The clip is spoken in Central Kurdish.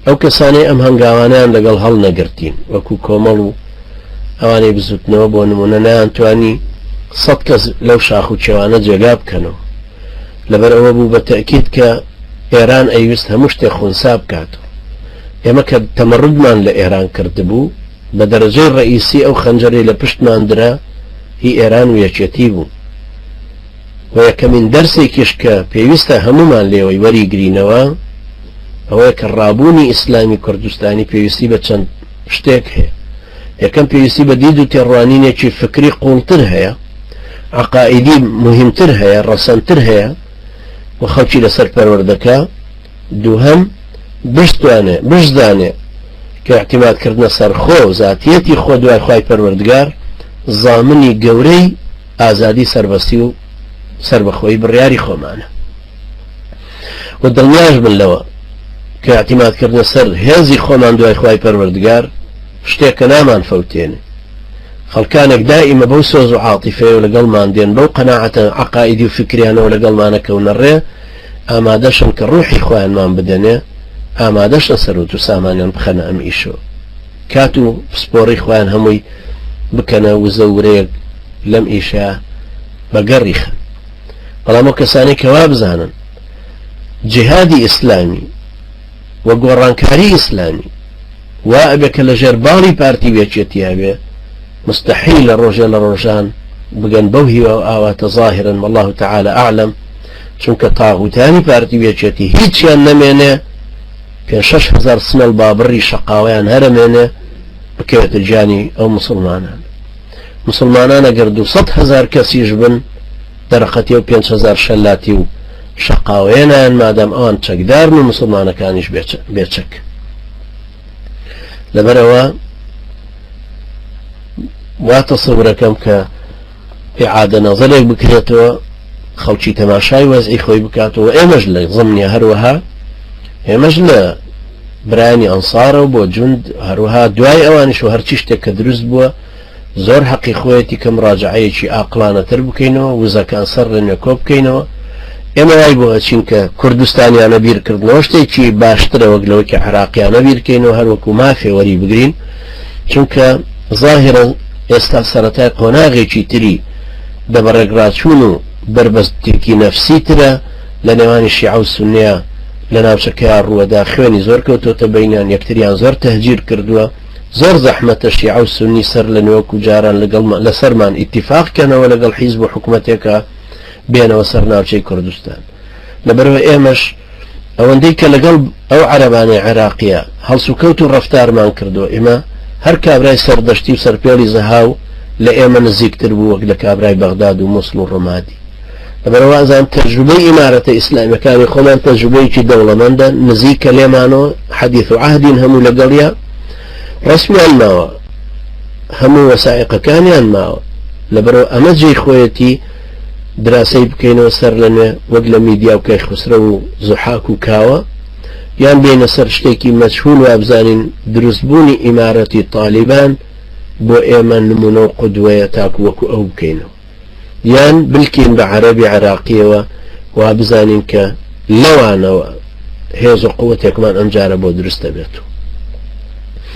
ئەو کەسانەی ئەم هەنگاوانەیان لەگەڵ هەڵنەگرتین وەکو کۆمەڵ و ئەوانەی بزوتنەوە بۆ نمونە نەیانتوانی سەت کەس لەو شاخ و کێوانە جێگا بکەنەوە لەبەر ئەوە بوو بە تەئکید کە ئێران ئەیویست هەموو شتێک خونسا بکاتەوە ئێمە کە تەمەڕودمان لە ئێران کردبوو بە دەرەجەی ڕەئیسی ئەو خەنجەرەی لە پشتمان درا هی ئێران و یەکێتی بوو و یەکەمین دەرسێکیش کە پێویستە هەموومان لێوەی وەریگرینەوە ئەوەیە کە ڕابوونی ئیسلامی کوردستانی پێویستی بە چەند شتێک هەیە. یەکەم پێویستی بە دید و تێڕوانینێکی فکری قووڵتر هەیە، عەقائیدی موهیمتر هەیە، ڕەسەنتر هەیە و خەڵکی لەسەر پەروەردەکا. دووهەم بشتوانێ، بشزانێ کە ئیعتیماد کردنە سەر خۆ و زاتیەتی خۆ دوای خوای پەروەردگار زامنی گەورەی ئازادی سەربەستی و سەربەخۆیی بڕیاری خۆمانە. و دڵنیاش بن لەوە کە ئیعتیماد کردنە سەر هێزی خۆمان دوای خوای پەروەردگار شتێکە نامان فەوتێنێ. خەڵکانێک دائیمە بەو سۆز و عاتیفەیەوە لەگەڵمان دێن، بەو قەناعەتە عەقائیدی و فیکریانەوە لەگەڵمانە کەونە ڕێ، ئامادەشن کە ڕوحی خۆیانمان بدەنێ، ئامادەشن سەروەت و سامانیان بخەنە ئەم ئیشەوە. کات و پسپۆڕی خۆیان هەمووی بکەنە وزە و ورەیەک لەم ئیشە بەگەڕی خەن. بەڵام ئەو کەسانەی کە وابزانن جیهادی ئیسلامی و گۆڕانکاری ئیسلامی وا ئەبێ کە لەژێر باڵی پارتی و یەکێتی هەبێ مستحیل لە ڕۆژێ لە ڕۆژان بگەن بەو هیوا و ئاواتە ظاهرا والله تعالی اعلم چونکە تاغوتانی پارتی و یەکێتی هیچیان نەمێنێ پێ 6000 سمێڵ بابڕی شەقاوەیان هەرەمێنێ بکەوێتە گیانی ئەو مسلمانان مسلمانان ئەگەر 200 هزار کەسیش بن دەرەقەتی ئەو 5000 شەلاتی و شەقاوەیە نایەن مادام ئەوان چەکدارن و مسلمانەکانیش بێچەک لەبەرئەوە وا تەسەورەکەم کە ئیعادە نەزەرێک بکرێتەوە خەڵکی تەماشای وەزعی خۆی بکاتەوە ئێمەش لە زمنیە هەروەها ئێمەش لە برایانی ئەنسارە و بۆ جوند هەروەها دوای ئەوانیش و هەرچی شتێک کە دروست بووە زۆر هەقی خۆیەتی کە مڕاجەعەیەکی ئاقڵانەتر بکەینەوە، وزەکان سەر لە نوێ کۆ بکەینەوە. ئێمە وای بۆ ئەچین کە کوردستانیانە بیرکردنەوە شتێکی باشترە وەک لەوەی کە عێراقیانە بیرکەینەوە هەر وەکو مافێ وەری بگرین، چونکە زاهیرەن ئێستا سەرەتای قۆناغێکی تری دەبەڕێگڕاچوون و بەربەستێکی نەفسی ترە لە نێوانی شیعە و سوننەیا لە ناوچەکەیا ڕووەدا، خوێنی زۆر کەوتۆتە بەینیان، یەکتریان زۆر تەهجیر کردووە. زۆر زەحمەتە شیعە و سوننی سەر لە نوێ وەکو جاران لەگەڵ لەسەرمان ئیتیفاق کەنەوە لەگەڵ حیزب و حکومەتێکا بێنەوە سەر ناوچەی کوردستان لەبەرئەوە ئێمەش ئەوەندەی کە لەگەڵ ئەو عەرەبانەی عێراقیە هەڵسوکەوت و ڕەفتارمان کردووە ئێمە هەر کابرای سەردەشتی و سەرپێڵی زەهاو لە ئێمە نزیکتر بوو وەک لە کابرای بەغداد و موسڵ و ڕمادی لەبەرئەوە ئەزانم تەجروبەی ئیمارەتە ئیسلامیەکانی خۆمان تەجروبەیەکی دەوڵەمەندە، نزیکە لێمانەوە، حەدیث و عەهدین هەموو لەگەڵیا، ڕەسمیان ماوە، هەموو وەسائیقەکانیان ماوە، لەبەرئەوە ئەمە جێی خۆیەتی دراسەی بکەینەوە سەر لە نوێ وەک لە میدیا و کەیخوسرەو و زوحاک و کاوە، یان بێینە سەر شتێکی مەجهول وابزانین دروستبوونی ئیمارەتی تالیبان بۆ ئێمە نمونە و قودوەیە تاکو وەکو ئەو بکەینەوە. یان بلکێین بە عەرەبی عێراقییەوە وا بزانین کە لەوانەوە هێز و قوتێکمان ئەمجارە بۆ دروست دەبێت و.